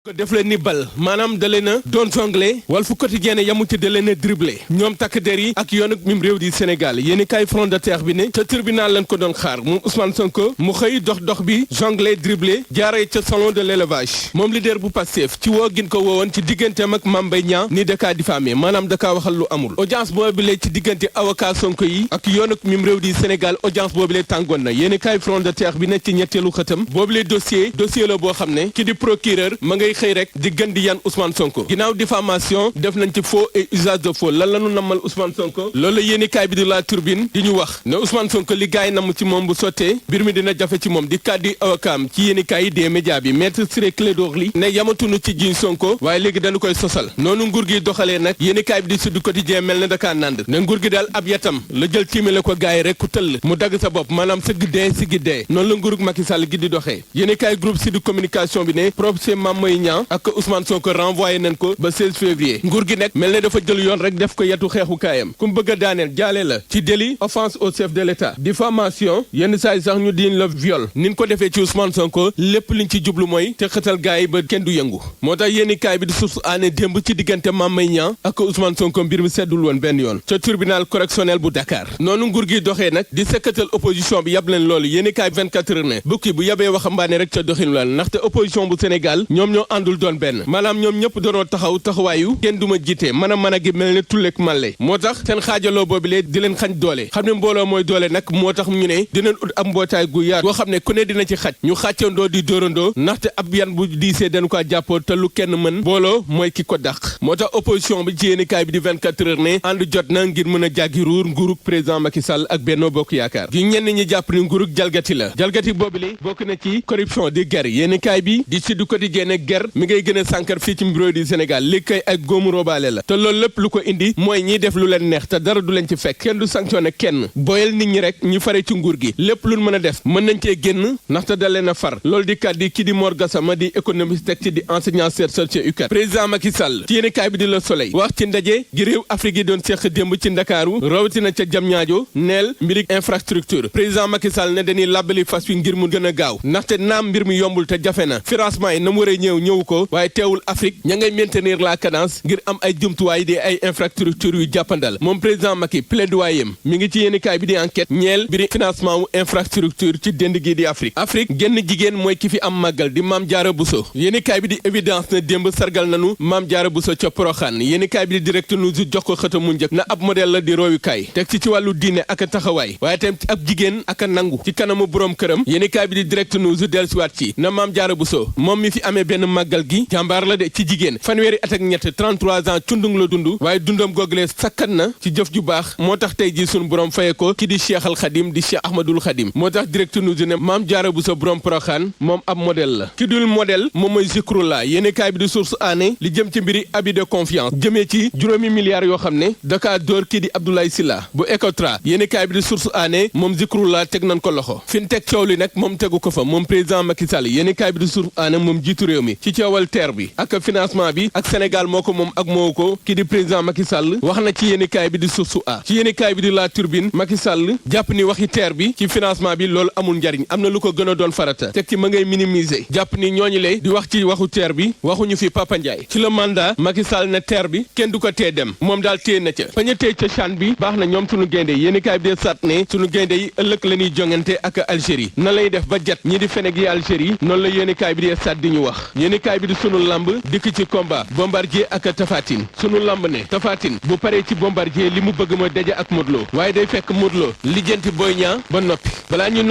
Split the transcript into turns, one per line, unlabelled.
ko def leen ni bal maanaam da leen a doon jonglé Walf Quotidien yamu ci da leen a dribblé ñoom takk der yi ak yoon ak mim réew di Sénégal yéeni kaay front de terre bi ne ca tribunal lañ ko doon xaar moom Ousmane Sonko mu xëy dox bi jonglé dribblé jaaree ca salon de l'élevage moom leader bu Pastef ci woo gin ko woowoon ci digganteem ak Mame Mbaye Niang ni dakaa diffamé maanaam dakaa waxal lu amul audience boobule ci diggante avocat Sonko yi ak yoon ak mim réew di Sénégal audience boobule tàngoon na yéeni kaay front de terre bi ne ci ñetteelu xëtam boobule dossier la boo xam ne ki di procureur ma ngay xëy rek di gën di yan Ousmane Sonko ginnaaw diffamation def nañ ci faux et usage de faux lan la ñu nammal Ousmane Sonko loolu la yéenekaay bi di La Tribune di ñu wax ne Ousmane Sonko li gaay namm ci moom bu sottee mbir mi dina jafe ci moom di kàddu awakaam ci yéenekaay yi des médias bi maître Ciré Clédor Ly ne yamatunu ci jiñ Sonko waaye léegi dañu koy sosal noonu nguur gi doxalee nag yéenekaay bi di Sud Quotidien mel ne dakaa nànd ne nguur gi daal ab yatam la jël tiimale ko gaay rek ku tëll mu dagg sa bopp maanaam sëgg dee siggi dee noonu la nguurug Macky Sall gi di doxee yéenekaay groupe Sud Communication bi ne procès Mame Mbaye Niang ak Ousmane Sonko renvoyé nañ ko ba 16 février nguur gi nekk mel ne dafa jël yoon rek def ko yetu xeexukaayam ku mu bëgg a daaneel jaale la ci délit offense au chef de l'État diffamation yenn saa yi sax ñu diin la viol nin ko defee ci Ousmane Sonko lépp liñ ci jublu mooy te xëtal gaay yi ba kenn du yëngu moo tax yéeni kaay bi di source aané démb ci diggante Mame Mbaye Niang ak Ousmane Sonko mbir mi seddul woon benn yoon ca tribunal correctionnel bu Dakar noonu nguur gi doxee nag di sekkatal opposition bi yab leen loolu yéeni kaay 24 heures ne bukki bu yabee waxambaane rek ca doxin la ndaxte opposition bu Sénégal ñoom ñoo àndul doon benn maanaam ñoom ñëpp doonoo taxawaayu kenn duma jiite mën a gi mel ne tullek màlle moo tax seen xaajaloo boobilee di leen xañ doole xam ne mbooloo mooy doole nag moo tax ñu ne dinañ ut ab mbootaay gu yaatu boo xam ne ku ne dina ci xaj ñu xàccandoo di dóorandoo ndaxte ab yan bu diisee dañu ko jàppoo te lu kenn mën mbooloo mooy ki ko dàq moo tax opposition bi ci yéenekaay bi di 24 heures ne ànd jot na ngir mën a jàggi ruur nguurug président Macky Sall ak Benno Bokk Yaakaar gi ñenn ñi jàpp ni nguurug jalgati la jalgati boobile bokk na ci corruption di guerre yéenekaay bi di Sud Quotidien ne guerre mi ngay gën a sànkar fii ci mbiro di Sénégal léegi kay ay góomu robaale la te loolu lépp lu ko indi mooy ñiy def lu leen neex te dara du leen ci fekk kenn du sanctionné kenn boyal nit ñi rek ñu fare ci nguur gi lépp luñ mën a def mën nañ cee génn ndaxte da leen a far loolu di kàddu ki di Mor Gassama di économiste teg ci di enseignant chercheur ci UCAD président Macky Sall ci yéenekaay bi di Le Soleil wax ci ndaje gi réew Afrique yi doon seq démb ci Ndakaaru rawatina ca Diamniadio neel mbiri infrastructure président Macky Sall ne dañuy làbbali fas wi ngir mu gën a gaaw ndaxte naam mbir mi yombul te jafe na financement yi na mu waree ñëw ko waaye teewul Afrique ña ngay maintenir la cadence ngir am ay jumtuwaay di ay infrastructure yu jàppandal moom président Macky plaidoyer mi ngi ci yéenekaay bi di enquête ñeel biri financement wu infrastructure ci dend gi di Afrique genn jigéen mooy ki fi am màggal di Mame Diarra Bousso yéenekaay bi di évidence na démb sargal nanu Mame Diarra Bousso ca Porokhane yéenekaay bi di direct news jox ko xëta mu njëkk na ab modèle la di royukaay teg ci wàllu diine ak a taxawaay waaye tam ci ab jigéen ak a nangu ci kanamu borom këram yéenekaay bi di direct news dellusiwaat ci na Mame Diarra Bousso moom mi fi amee benn màggal gi jàmbaar la de ci jigéen fanweeri at ak ñett 33 ans cundung la dund waaye dundam googlee sakkan na ci jëf ju baax moo tax tey jii sunu borom faye ko ki di Cheikh Al Khadim di Cheikh Ahmadul Khadim moo tax direct news ne Mame Diarra Bousso borom Porokhane moom ab modèle la ki dul modèle moom mooy Zikrullah yéenekaay bi di source aané li jëm ci mbiri abus de confiance jëmee ci juróomi milliards yoo xam ne daka dóor kii di Abdoulaye Sylla bu Ecotra yéenekaay bi di source aané moom Zikrullah teg nañ ko loxo fi ñu teg coow li nag moom tegu ko fa moom président Macky Sall yéenekaay bi di source aané moom jiitu réew mi ci coowal terre bi ak financement bi ak Sénégal moo ko moom ak moo ko kii di président Macky Sall wax na ci yéenekaay bi di source a ci yéenekaay bi di La Tribune Macky Sall jàpp ni waxi terre bi ci financement bi loolu amul njariñ am na lu ko gën a doon farata teg ci ma ngay minimiser jàpp ni ñooñu lay di wax ci waxu terre bi waxuñu fi Papa Ndiaye ci le mandat Macky Sall ne terre bi kenn du ko tee dem moom daal téye na ca faña téye ca CHAN bi baax na ñoom sunu gaynde yéenekaay bi di sat ne sunu gaynde yi ëllëg la ñuy jongante ak Algérie na lay def ba jet ñi di Feneg yi Algérie noonu la yéenekaay bi di sat di ñu wax yéenekaay bi di sunu lamb dikk ci combat Bombardier ak Tapha Tine sunu lamb ne Tapha Tine bu paree ci Bombardier li mu bëgg mooy daje ak Modou Lo waaye day fekk Modou Lo lijjanti Boy Niang ba noppi balaa ñu